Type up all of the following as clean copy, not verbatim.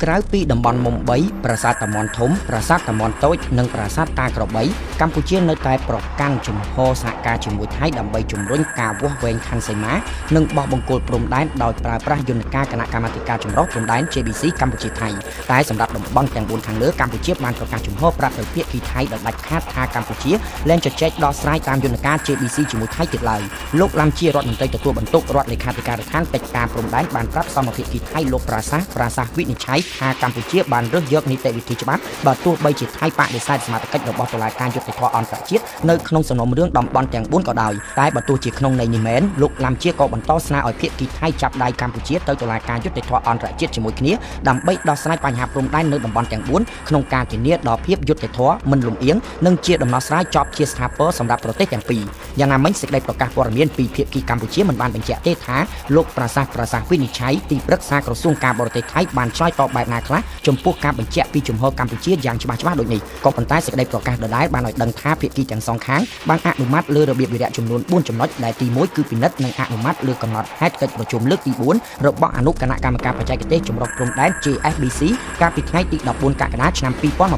ក្រៅពីតំបន់មុំ3ប្រាសាទតាមាន់ធំប្រាសាទតាមាន់តូចនិងប្រាសាទតាក្របីកម្ពុជានៅតែប្រកាន់ជំហរសហការជាមួយថៃដើម្បីជំរុញការវាស់វែងខណ្ឌសីមានិងបោះបង្គោលព្រំដែនដោយប្រើប្រាស់យន្តការគណៈកម្មាធិការចម្រុះព្រំដែន JBC កម្ពុជាថៃតែសម្រាប់តំបន់ទាំង4ខាងលើកម្ពុជាបានប្រកាសជំហរប្រាប់ទៅភាគីថៃដោយដាច់ខាតថាកម្ពុជាលែងជជែកដោះស្រាយតាមយន្តការ JBC ជាមួយថៃទៀតឡើយលោកឡាំជារដ្ឋមន្ត្រីទទួលបន្ទុករដ្ឋលេខាធិការដ្ឋានកិច្ចការព្រំដែនបានប្រាប់សមភាគីថៃលោកប្រាសាសប្រាសាសវិនិច្ឆ័យថាកម្ពុជាបានរើសយកនីតិវិធីច្បាប់បើទោះបីជាថៃបដិសេធសមត្ថកិច្ចរបស់តុលាការយុត្តិធម៌អន្តរជាតិនៅក្នុងសំណុំរឿងតំបន់ទាំង4ក៏ដោយតែបើទោះជាក្នុងន័យនេះមែនលោកឡាំជាក៏បន្តស្នើឲ្យភាគីថៃចាប់ដៃកម្ពុជាទៅតុលាការយុត្តិធម៌អន្តរជាតិជាមួយគ្នាដើម្បីដោះស្រាយបញ្ហាព្រំដែននៅតំបន់ទាំង4ក្នុងការធានាដល់ភាពយុត្តិធម៌មិនលំអៀងនិងជាដំណោះស្រាយចប់ជាស្ថាពរសម្រាប់ប្រទេសទាំងពីរយ៉ាងណាមិញសេចក្តីប្រកាសព័ត៌មានពីភាគីកម្ពុជាមិនបានបញ្ជាក់ទេថាលោកប្រាសាសប្រាសាសវិនិច្ឆ័យទីប្រឹក្សាក្រសួងការបរទេសថៃបានឆ្លើយតបបែបណាខ្លះចំពោះការបញ្ជាក់ពីជំហរកម្ពុជាយ៉ាងច្បាស់ៗដូចនេះក៏ប៉ុន្តែសេចក្តីប្រកាសដដែលបានឲ្យដឹងថាភាគីទាំងសងខាងបានអនុម័តលើរបៀបវិរៈចំនួន4ចំណុចដែលទី1គឺពិនិត្យនិងអនុម័តលើកំណត់ហេតុកិច្ចប្រជុំលើកទី4របស់អនុគណៈកម្មការបច្ចេកទេសចម្រុះព្រំដែន JSBC កាលពីថ្ងៃទី14កក្កដាឆ្នាំ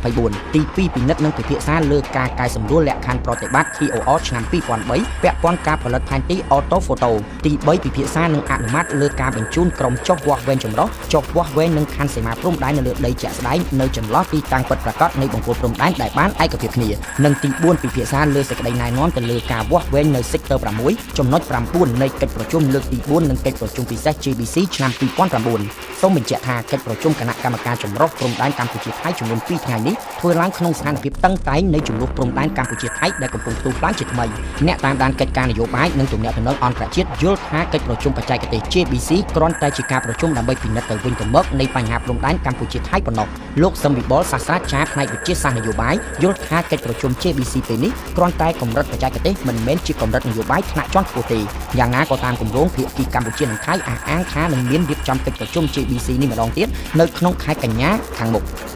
2024ទី2ពិនិត្យនិងពិភាក្សាលើការកែសម្រួលលក្ខខណ្ឌប្រតិបត្តិ TOR ឆ្នាំ2003ពាក់ព័ន្ធការផលិតផែនទី Auto Photo ទី3ពិភាក្សានិងអនុម័តលើការបញ្ជូនក្រុមចុះវាស់វែងចម្រុះចុះវាស់វែងនិងខណ្ឌសីមាព្រំដែននៅលើដីជាក់ស្ដែងនៅចន្លោះទីតាំងពិតប្រាកដនៃបង្គោលព្រំដែនដែលបានឯកភាពគ្នានិងទី4ពិភាក្សាលើសេចក្តីណែនាំទៅលើការវាស់វែងនៅ Sector 6ចំណុច9នៃកិច្ចប្រជុំលើកទី4និងកិច្ចប្រជុំពិសេស JBC ឆ្នាំ2009សូមបញ្ជាក់ថាកិច្ចប្រជុំគណៈកម្មការចម្រុះព្រំដែនកម្ពុជាថៃចំនួន2ថ្ងៃនេះធ្វើឡើងក្នុងស្ថានភាពតឹងតែងនៃចំនួនព្រំដែនកម្ពុជាថៃដែលកំពុងផ្ទុះឡើងជាថ្មីអ្នកតាមដានកិច្ចការនយោបាយនិងទំនាក់ទំនងអន្តរជាតិយល់ថាកិច្ចប្រជុំបច្ចេកទេស JBC គ្រាន់តែជាការប្រជុំដើម្បីពិនិត្យទៅវិញទៅមកនៃបញ្ហាព្រំដែនកម្ពុជាថៃប៉ុណ្ណោះលោកសឹមវិបុលសាស្ត្រាចារ្យផ្នែកវិទ្យាសាស្ត្រនយោបាយយល់ថាកិច្ចប្រជុំ JBC ពេលនេះគ្រាន់តែកម្រិតបច្ចេកទេសមិនមែនជាកម្រិតនយោបាយថ្នាក់ជាន់ខ្ពស់ទេយ៉ាងណាក៏តាមគម្រោងភាគីកម្ពុជានិងថៃអះអាងថានឹងមានរៀបចំកិច្ចប្រជុំ JBC នេះម្ដងទៀតនៅក្នុងខែកញ្ញាខាងមុខ។